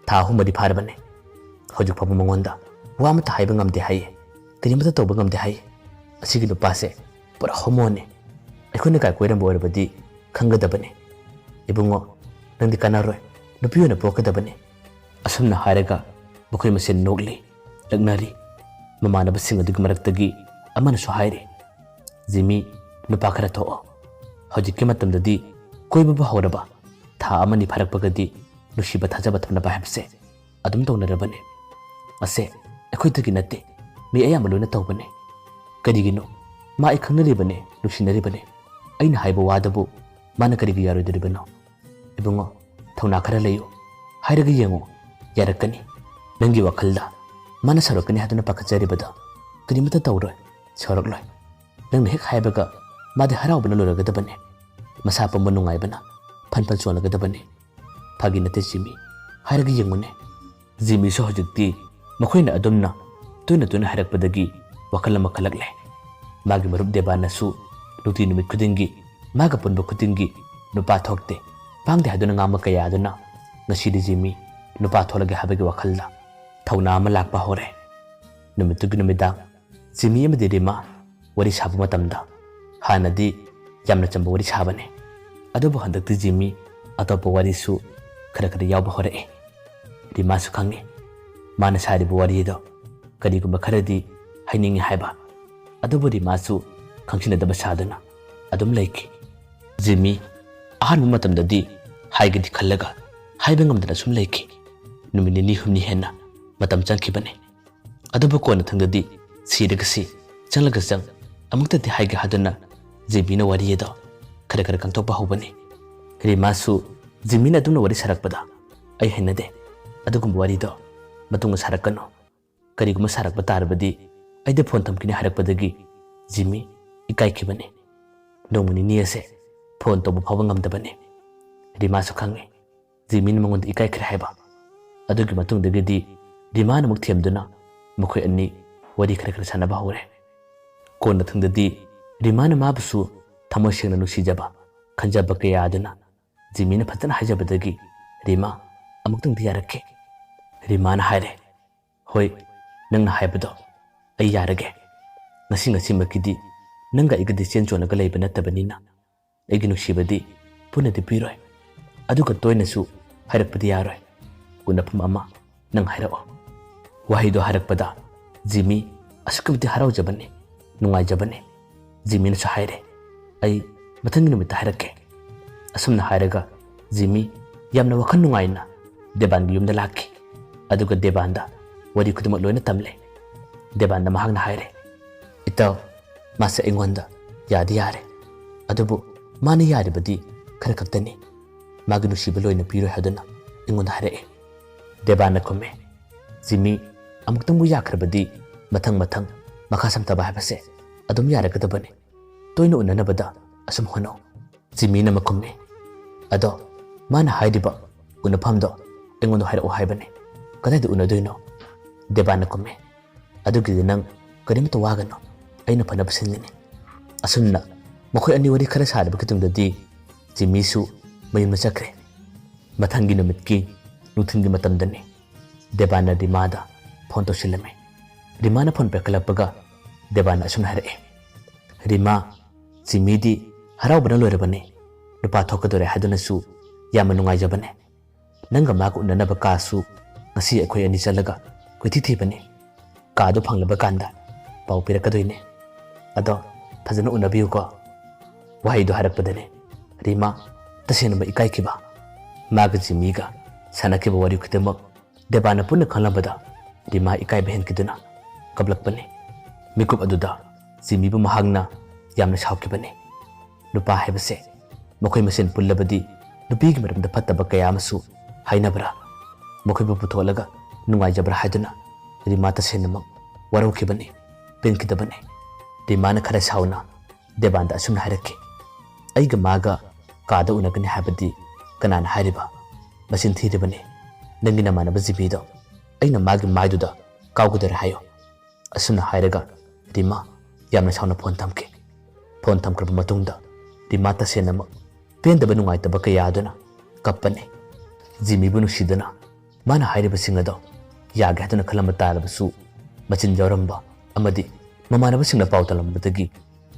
ꯊꯥ ꯑꯍꯨꯝ ꯃꯔꯤ ꯐꯥꯔꯕꯅꯦ꯫ ꯍꯧꯖꯤꯛ ꯐꯥꯎꯕ ꯃꯉꯣꯟꯗ ꯋꯥ ꯑꯃꯠꯇ ꯍꯥꯏꯕ ꯉꯝꯗꯦ ꯍꯥꯏꯌꯦ, ꯀꯔꯤꯃꯠꯇ ꯇꯧꯕ ꯉꯝꯗꯦ ꯍꯥꯏꯌꯦ꯫ ꯑꯁꯤꯒꯤ ꯅꯨꯄꯥꯁꯦ ꯄꯨꯔꯥ ꯍꯣꯃꯣꯅꯦ꯫ ꯑꯩꯈꯣꯏꯅ ꯀꯥꯏ ꯀꯣꯏꯔꯝꯕ ꯑꯣꯏꯔꯕꯗꯤ ꯈꯪꯒꯗꯕꯅꯦ꯫ ꯏꯕꯨꯡꯉꯣ, ꯅꯪꯗꯤ ꯀꯥꯟꯅꯔꯣꯏ, ꯅꯨꯄꯤ ꯑꯣꯏꯅ ꯄꯣꯛꯀꯗꯕꯅꯦ"꯫ ꯑꯁꯨꯝꯅ ꯍꯥꯏꯔꯒ ꯃꯈꯣꯏ ꯃꯁꯦꯟ ꯅꯣꯛꯂꯤ, ꯂꯛꯅꯔꯤ꯫ ꯃꯃꯥꯟꯅꯕꯁꯤꯡ ꯑꯗꯨꯒꯤ ꯃꯔꯛꯇꯒꯤ ꯑꯃꯅꯁꯨ ꯍꯥꯏꯔꯤ, "ꯖꯤꯃꯤ, ꯅꯨꯄꯥ ꯈꯔ ꯊꯣꯛꯑꯣ꯫ ꯍꯧꯖꯤꯛꯀꯤ ꯃꯇꯝꯗꯗꯤ ꯀꯣꯏꯕꯕꯨ ꯍꯧꯔꯕ ꯊꯥ ꯑꯃꯅꯤ ꯐꯥꯔꯛꯄꯒꯗꯤ ꯅꯨꯡꯁꯤꯕ ꯊꯥꯖꯕ ꯊꯝꯅꯕ ꯍꯥꯏꯕꯁꯦ ꯑꯗꯨꯝ ꯇꯧꯅꯔꯕꯅꯦ꯫ ꯑꯁꯦ ꯑꯩꯈꯣꯏꯗꯒꯤ ꯅꯠꯇꯦ, ꯃꯤ ꯑꯌꯥꯝꯕ ꯂꯣꯏꯅ ꯇꯧꯕꯅꯦ꯫ ꯀꯔꯤꯒꯤꯅꯣ? ꯃꯥ ꯑꯩ ꯈꯪꯅꯔꯤꯕꯅꯦ, ꯅꯨꯡꯁꯤꯅꯔꯤꯕꯅꯦ꯫ ꯑꯩꯅ ꯍꯥꯏꯕ ꯋꯥꯗꯕꯨ ꯃꯥꯅ ꯀꯔꯤꯒꯤ ꯌꯥꯔꯣꯏꯗꯣꯔꯤꯕꯅꯣ? ꯏꯕꯨꯡꯉꯣ, ꯊꯧꯅꯥ ꯈꯔ ꯂꯩꯌꯨ, ꯍꯥꯏꯔꯒ ꯌꯦꯡꯉꯨ, ꯌꯥꯔꯛꯀꯅꯤ꯫ ꯅꯪꯒꯤ ꯋꯥꯈꯜꯗ ꯃꯥꯅ ꯁꯥꯎꯔꯛꯀꯅꯤ ꯍꯥꯏꯗꯨꯅ ꯄꯥꯈꯠꯆꯔꯤꯕꯗꯣ ꯀꯔꯤꯃꯠꯇ ꯇꯧꯔꯣꯏ, ꯁꯥꯎꯔꯛꯂꯣꯏ꯫ ꯅꯪꯅ ꯍꯦꯛ ꯍꯥꯏꯕꯒ ꯃꯥꯗꯤ ꯍꯔꯥꯎꯕꯅ ꯂꯣꯏꯔꯒꯗꯕꯅꯦ꯫ ꯃꯁꯥ ꯄꯨꯝꯕ ꯅꯨꯡꯉꯥꯏꯕꯅ ꯐꯟ ꯐꯟ ꯆꯣꯡꯂꯒꯗꯕꯅꯤ"꯫ "ꯐꯥꯒꯤ ꯅꯠꯇꯦ ꯖꯤꯃꯤ, ꯍꯥꯏꯔꯒ ꯌꯦꯡꯉꯨꯅꯦ"꯫ ꯖꯤꯃꯤꯁꯨ ꯍꯧꯖꯤꯛꯇꯤ ꯃꯈꯣꯏꯅ ꯑꯗꯨꯝꯅ ꯇꯣꯏꯅ ꯇꯣꯏꯅ ꯍꯥꯏꯔꯛꯄꯗꯒꯤ ꯋꯥꯈꯜ ꯑꯃ ꯈꯜꯂꯛꯂꯦ꯫ ꯃꯥꯒꯤ ꯃꯔꯨꯞ ꯗꯦꯕꯥꯅꯁꯨ ꯅꯨꯡꯇꯤ ꯅꯨꯃꯤꯠ ꯈꯨꯗꯤꯡꯒꯤ, ꯃꯥꯒ ꯄꯨꯟꯕ ꯈꯨꯗꯤꯡꯒꯤ ꯅꯨꯄꯥ ꯊꯣꯛꯇꯦ, ꯄꯥꯡꯗꯦ ꯍꯥꯏꯗꯨꯅ ꯉꯥꯡꯕ ꯀꯌꯥ ꯑꯗꯨꯅ ꯉꯁꯤꯗꯤ ꯖꯤꯃꯤ ꯅꯨꯄꯥ ꯊꯣꯛꯂꯒꯦ ꯍꯥꯏꯕꯒꯤ ꯋꯥꯈꯜꯗ ꯊꯧꯅꯥ ꯑꯃ ꯂꯥꯛꯄ ꯍꯧꯔꯦ꯫ ꯅꯨꯃꯤꯠꯇꯨꯒꯤ ꯅꯨꯃꯤꯗꯥꯡ ꯖꯤꯃꯤ ꯑꯃꯗꯤ ꯔꯤꯃꯥ ꯋꯥꯔꯤ ꯁꯥꯕ ꯃꯇꯝꯗ ꯍꯥꯟꯅꯗꯤ ꯌꯥꯝꯅ ꯆꯝꯕ ꯋꯥꯔꯤ ꯁꯥꯕꯅꯤ꯫ ꯑꯗꯨꯕꯨ ꯍꯟꯗꯛꯇꯤ ꯖꯤꯃꯤ ꯑꯇꯣꯞꯄ ꯋꯥꯔꯤꯁꯨ ꯈꯔ ꯈꯔ ꯌꯥꯎꯕ ꯍꯧꯔꯛꯏ꯫ ꯔꯤꯃꯥꯁꯨ ꯈꯪꯏ ꯃꯥꯅ ꯁꯥꯔꯤꯕ ꯋꯥꯔꯤ ꯑꯗꯣ ꯀꯔꯤꯒꯨꯝꯕ ꯈꯔꯗꯤ ꯍꯥꯏꯅꯤꯡꯏ ꯍꯥꯏꯕ꯫ ꯑꯗꯨꯕꯨ ꯔꯤꯃꯥꯁꯨ ꯈꯪꯁꯤꯟꯅꯗꯕ ꯁꯥꯗꯨꯅ ꯑꯗꯨꯝ ꯂꯩꯈꯤ꯫ ꯖꯤꯃꯤ ꯑꯍꯥꯟꯕ ꯃꯇꯝꯗꯗꯤ ꯍꯥꯏꯒꯗꯤ ꯈꯜꯂꯒ ꯍꯥꯏꯕ ꯉꯝꯗꯅ ꯁꯨꯝ ꯂꯩꯈꯤ꯫ ꯅꯨꯃꯤꯠ ꯅꯤꯅꯤ ꯍꯨꯝꯅꯤ ꯍꯦꯟꯅ ꯃꯇꯝ ꯆꯪꯈꯤꯕꯅꯤ꯫ ꯑꯗꯨꯕꯨ ꯀꯣꯟꯅꯊꯪꯗꯗꯤ ꯁꯤꯔꯒ ꯁꯤ, ꯆꯪꯂꯒ ꯆꯪ, ꯑꯃꯨꯛꯇꯗꯤ ꯍꯥꯏꯒꯦ ꯍꯥꯏꯗꯨꯅ ꯖꯤꯃꯤꯅ ꯋꯥꯔꯤ ꯑꯗꯣ ꯈꯔ ꯈꯔ ꯈꯪꯗꯣꯛꯄ ꯍꯧꯕꯅꯤ꯫ ꯔꯤꯃꯥꯁꯨ ꯖꯤꯃꯤꯅ ꯑꯗꯨꯝꯅ ꯋꯥꯔꯤ ꯁꯥꯔꯛꯄꯗ ꯑꯩ ꯍꯩꯅꯗꯦ꯫ ꯑꯗꯨꯒꯨꯝꯕ ꯋꯥꯔꯤꯗꯣ ꯃꯇꯨꯡꯗ ꯁꯥꯔꯛꯀꯅꯨ꯫ ꯀꯔꯤꯒꯨꯝꯕ ꯁꯥꯔꯛꯄ ꯇꯥꯔꯕꯗꯤ ꯑꯩꯗ ꯐꯣꯟ ꯊꯝꯈꯤꯅꯤ ꯍꯥꯏꯔꯛꯄꯗꯒꯤ ꯖꯤꯃꯤ ꯏꯀꯥꯏꯈꯤꯕꯅꯤ꯫ ꯅꯣꯡꯃ ꯅꯤꯅꯤ ꯑꯁꯦ ꯐꯣꯟ ꯇꯧꯕ ꯐꯥꯎꯕ ꯉꯝꯗꯕꯅꯤ꯫ ꯔꯤꯃꯥꯁꯨ ꯈꯪꯏ ꯖꯤꯃꯤꯅ ꯃꯉꯣꯟꯗ ꯏꯀꯥꯏꯈ꯭ꯔꯦ ꯍꯥꯏꯕ꯫ ꯑꯗꯨꯒꯤ ꯃꯇꯨꯡꯗꯒꯤꯗꯤ ꯔꯤꯃꯥꯅ ꯑꯃꯨꯛ ꯊꯦꯝꯗꯨꯅ ꯃꯈꯣꯏ ꯑꯅꯤ ꯋꯥꯔꯤ ꯈꯔ ꯈꯔ ꯁꯥꯟꯅꯕ ꯍꯧꯔꯦ꯫ ꯀꯣꯟꯅꯊꯪꯗꯗꯤ ꯔꯤꯃꯥꯅ ꯃꯥꯕꯨꯁꯨ ꯊꯃꯣꯏ ꯁꯦꯡꯅ ꯅꯨꯡꯁꯤꯖꯕ, ꯈꯟꯖꯕ ꯀꯌꯥ ꯑꯗꯨꯅ ꯖꯤꯃꯤꯅ ꯐꯖꯅ ꯍꯥꯏꯖꯕꯗꯒꯤ ꯔꯤꯃꯥ ꯑꯃꯨꯛꯇꯪꯗꯤ ꯌꯥꯔꯛꯈꯤ꯫ ꯔꯤꯃꯥꯅ ꯍꯥꯏꯔꯦ, "ꯍꯣꯏ, ꯅꯪꯅ ꯍꯥꯏꯕꯗꯣ ꯑꯩ ꯌꯥꯔꯒꯦ꯫ ꯉꯁꯤ ꯉꯁꯤꯃꯛꯀꯤꯗꯤ ꯅꯪꯒ ꯑꯩꯒꯗꯤ ꯆꯦꯟ ꯆꯣꯡꯂꯒ ꯂꯩꯕ ꯅꯠꯇꯕꯅꯤꯅ ꯑꯩꯒꯤ ꯅꯨꯡꯁꯤꯕꯗꯤ ꯄꯨꯟꯅꯗꯤ ꯄꯤꯔꯣꯏ꯫ ꯑꯗꯨꯒ ꯇꯣꯏꯅꯁꯨ ꯍꯥꯏꯔꯛꯄꯗꯤ ꯌꯥꯔꯣꯏ꯫ ꯎꯅꯐꯝ ꯑꯃ ꯅꯪ ꯍꯥꯏꯔꯛꯑꯣ꯫" ꯋꯥꯍꯩꯗꯣ ꯍꯥꯏꯔꯛꯄꯗ ꯖꯤꯃꯤ ꯑꯁꯨꯛꯀꯤ ꯃꯇꯤꯛ ꯍꯔꯥꯎꯖꯕꯅꯤ, ꯅꯨꯡꯉꯥꯏꯖꯕꯅꯤ꯫ ꯖꯤꯃꯤꯅꯁꯨ ꯍꯥꯏꯔꯦ, "ꯑꯩ ꯃꯊꯪꯒꯤ ꯅꯨꯃꯤꯠꯇ ꯍꯥꯏꯔꯛꯀꯦ꯫" ꯑꯁꯨꯝꯅ ꯍꯥꯏꯔꯒ ꯖꯤꯃꯤ ꯌꯥꯝꯅ ꯋꯥꯈꯜ ꯅꯨꯡꯉꯥꯏꯅ ꯗꯦꯕꯥꯟꯒꯤ ꯌꯨꯝꯗ ꯂꯥꯛꯈꯤ꯫ ꯑꯗꯨꯒ ꯗꯦꯕꯥꯟꯗ ꯋꯥꯔꯤ ꯈꯨꯗꯤꯡꯃꯛ ꯂꯣꯏꯅ ꯇꯝꯂꯦ꯫ ꯗꯦꯕꯥꯟꯗ ꯃꯍꯥꯛꯅ ꯍꯥꯏꯔꯦ, "ꯏꯇꯥꯎ, ꯃꯥꯁꯦ ꯑꯩꯉꯣꯟꯗ ꯌꯥꯗꯤ ꯌꯥꯔꯦ, ꯑꯗꯨꯕꯨ ꯃꯥꯅ ꯌꯥꯔꯤꯕꯗꯤ ꯈꯔ ꯈꯛꯇꯅꯤ꯫ ꯃꯥꯒꯤ ꯅꯨꯡꯁꯤꯕ ꯂꯣꯏꯅ ꯄꯤꯔꯣꯏ ꯍꯥꯏꯗꯨꯅ ꯑꯩꯉꯣꯟꯗ ꯍꯥꯏꯔꯛꯑꯦ꯫" ꯗꯦꯕꯥꯟꯅ ꯈꯨꯝꯃꯦ, "ꯖꯤꯃꯤ, ꯑꯃꯨꯛꯇꯪꯕꯨ ꯌꯥꯈ꯭ꯔꯕꯗꯤ ꯃꯊꯪ ꯃꯊꯪ ꯃꯈꯥ ꯁꯝꯊꯕ ꯍꯥꯏꯕꯁꯦ ꯑꯗꯨꯝ ꯌꯥꯔꯛꯀꯗꯕꯅꯤ꯫ ꯇꯣꯏꯅ ꯎꯅꯅꯕꯗ ꯑꯁꯨꯝ ꯍꯣꯠꯅꯧ꯫" ꯖꯤꯃꯤꯅ ꯑꯃꯨꯛ ꯈꯨꯝꯃꯤ, "ꯑꯗꯣ ꯃꯥꯅ ꯍꯥꯏꯔꯤꯕ ꯎꯅꯐꯝꯗꯣ ꯑꯩꯉꯣꯟꯗ ꯍꯥꯏꯔꯛꯑꯣ ꯍꯥꯏꯕꯅꯤ꯫ ꯀꯗꯥꯏꯗ ꯎꯅꯗꯣꯏꯅꯣ?" ꯗꯦꯕꯥꯟꯅ ꯈꯨꯝꯃꯤ, "ꯑꯗꯨꯒꯤꯗꯤ ꯅꯪ ꯀꯔꯤꯝꯇ ꯋꯥꯒꯅꯨ, ꯑꯩꯅ ꯐꯅꯕ ꯁꯤꯟꯒꯅꯤ꯫" ꯑꯁꯨꯝꯅ ꯃꯈꯣꯏ ꯑꯅꯤ ꯋꯥꯔꯤ ꯈꯔ ꯁꯥꯔꯕꯒꯤ ꯇꯨꯡꯗꯗꯤ ꯖꯤꯃꯤꯁꯨ ꯃꯌꯨꯝꯗ ꯆꯠꯈ꯭ꯔꯦ꯫ ꯃꯊꯪꯒꯤ ꯅꯨꯃꯤꯠꯀꯤ ꯅꯨꯡꯊꯤꯜꯒꯤ ꯃꯇꯝꯗꯅꯤ꯫ ꯗꯦꯕꯥꯟꯅ ꯔꯤꯃꯥꯗ ꯐꯣꯟ ꯇꯧꯁꯤꯜꯂꯝꯃꯤ꯫ ꯔꯤꯃꯥꯅ ꯐꯣꯟ ꯄꯥꯏꯈꯠꯂꯛꯄꯒ ꯗꯦꯕꯥꯟꯅ ꯑꯁꯨꯝꯅ ꯍꯥꯏꯔꯛꯑꯦ, "ꯔꯤꯃꯥ, ꯖꯤꯃꯤꯗꯤ ꯍꯔꯥꯎꯕꯅ ꯂꯣꯏꯔꯕꯅꯤ꯫ ꯅꯨꯄꯥ ꯊꯣꯛꯀꯗꯧꯔꯦ ꯍꯥꯏꯗꯨꯅꯁꯨ ꯌꯥꯝꯅ ꯅꯨꯡꯉꯥꯏꯖꯕꯅꯦ꯫ ꯅꯪꯒ ꯃꯥꯒ ꯎꯅꯅꯕ ꯀꯥꯁꯨ ꯉꯁꯤ ꯑꯩꯈꯣꯏ ꯑꯅꯤ ꯆꯠꯂꯒ ꯀꯣꯏꯊꯤ ꯊꯤꯕꯅꯤ꯫ ꯀꯥꯗꯨ ꯐꯪꯂꯕ ꯀꯥꯟꯗ ꯄꯥꯎ ꯄꯤꯔꯛꯀꯗꯣꯏꯅꯦ꯫ ꯑꯗꯣ ꯐꯖꯅ ꯎꯅꯕꯤꯌꯨꯀꯣ꯫" ꯋꯥꯍꯩꯗꯨ ꯍꯥꯏꯔꯛꯄꯗꯅꯦ ꯔꯤꯃꯥ ꯇꯁꯦꯡꯅꯃꯛ ꯏꯀꯥꯏꯈꯤꯕ꯫ ꯃꯥꯒ ꯖꯤꯃꯤꯒ ꯁꯥꯟꯅꯈꯤꯕ ꯋꯥꯔꯤ ꯈꯨꯗꯤꯡꯃꯛ ꯗꯦꯕꯥꯟꯅ ꯄꯨꯟꯅ ꯈꯪꯂꯝꯕꯗ ꯔꯤꯃꯥ ꯏꯀꯥꯏꯕ ꯍꯦꯟꯈꯤꯗꯨꯅ ꯀꯞꯂꯛꯄꯅꯤ꯫ ꯃꯤꯀꯨꯞ ꯑꯗꯨꯗ ꯖꯤꯃꯤꯕꯨ ꯃꯍꯥꯛꯅ ꯌꯥꯝꯅ ꯁꯥꯎꯈꯤꯕꯅꯤ꯫ ꯅꯨꯄꯥ ꯍꯥꯏꯕꯁꯦ ꯃꯈꯣꯏ ꯃꯁꯦꯟ ꯄꯨꯜꯂꯕꯗꯤ ꯅꯨꯄꯤꯒꯤ ꯃꯔꯝꯗ ꯐꯠꯇꯕ ꯀꯌꯥ ꯑꯃꯁꯨ ꯍꯥꯏꯅꯕ꯭ꯔꯥ? ꯃꯈꯣꯏꯕꯨ ꯄꯨꯊꯣꯛꯂꯒ ꯅꯨꯡꯉꯥꯏꯖꯕ꯭ꯔꯥ ꯍꯥꯏꯗꯨꯅ ꯔꯤꯃꯥ ꯇꯁꯦꯡꯅꯃꯛ ꯋꯥꯔꯧꯈꯤꯕꯅꯤ, ꯄꯦꯟꯈꯤꯗꯕꯅꯤ꯫ ꯔꯤꯃꯥꯅ ꯈꯔ ꯁꯥꯎꯅ ꯗꯦꯕꯥꯟꯗ ꯑꯁꯨꯝꯅ ꯍꯥꯏꯔꯛꯈꯤ, "ꯑꯩꯒ ꯃꯥꯒ ꯀꯥꯗ ꯎꯅꯒꯅꯤ ꯍꯥꯏꯕꯗꯤ ꯀꯅꯥꯅ ꯍꯥꯏꯔꯤꯕ? ꯃꯆꯤꯟ ꯊꯤꯔꯤꯕꯅꯤ꯫ ꯅꯪꯒꯤ ꯅꯃꯥꯟꯅꯕ ꯖꯤꯃꯤꯗꯣ ꯑꯩꯅ ꯃꯥꯒꯤ ꯃꯥꯏꯗꯨꯗ ꯀꯥꯎꯒꯗꯧꯔꯦ ꯍꯥꯏꯌꯣ꯫ ꯑꯁꯨꯝꯅ ꯍꯥꯏꯔꯒ ꯔꯤꯃꯥ ꯌꯥꯝꯅ ꯁꯥꯎꯅ ꯐꯣꯟ ꯊꯝꯈꯤ꯫ ꯐꯣꯟ ꯊꯝꯈ꯭ꯔꯕ ꯃꯇꯨꯡꯗ ꯔꯤꯃꯥ ꯇꯁꯦꯡꯅꯃꯛ ꯄꯦꯟꯗꯕ ꯅꯨꯡꯉꯥꯏꯇꯕ ꯀꯌꯥ ꯑꯗꯨꯅ ꯀꯞꯄꯅꯤ꯫ ꯖꯤꯃꯤꯕꯨ ꯅꯨꯡꯁꯤꯗꯨꯅ ꯃꯥꯅ ꯍꯥꯏꯔꯤꯕꯁꯤꯡ ꯑꯗꯣ ꯌꯥꯒꯦ ꯍꯥꯏꯗꯨꯅ ꯈꯜꯂꯝꯕ ꯇꯥꯔꯕꯁꯨ, ꯃꯆꯤꯟ ꯌꯥꯎꯔꯝꯕ ꯑꯃꯗꯤ ꯃꯃꯥꯟꯅꯕꯁꯤꯡꯅ ꯄꯥꯎ ꯇꯝꯂꯝꯕꯗꯒꯤ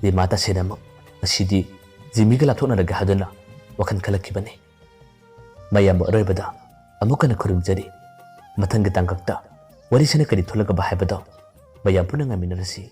ꯔꯤꯃꯥ ꯇꯁꯦꯡꯅꯃꯛ ꯉꯁꯤꯗꯤ ꯖꯤꯃꯤꯒ ꯂꯥꯞꯊꯣꯛꯅꯔꯒꯦ ꯍꯥꯏꯗꯨꯅ ꯋꯥꯈꯜ ꯈꯜꯂꯛꯈꯤꯕꯅꯤ꯫ ꯃꯌꯥꯝꯕꯨ ꯑꯔꯣꯏꯕꯗ ꯑꯃꯨꯛ ꯍꯟꯅ ꯈꯨꯔꯨꯝꯖꯔꯤ꯫ ꯃꯊꯪꯒꯤ ꯇꯥꯡꯀꯛꯇ ꯋꯥꯔꯤꯁꯤꯅ ꯀꯔꯤ ꯊꯣꯛꯂꯛꯀꯕ ꯍꯥꯏꯕꯗꯣ ꯃꯌꯥꯝ ꯄꯨꯟꯅ ꯉꯥꯏꯃꯤꯟꯅꯔꯁꯤ꯫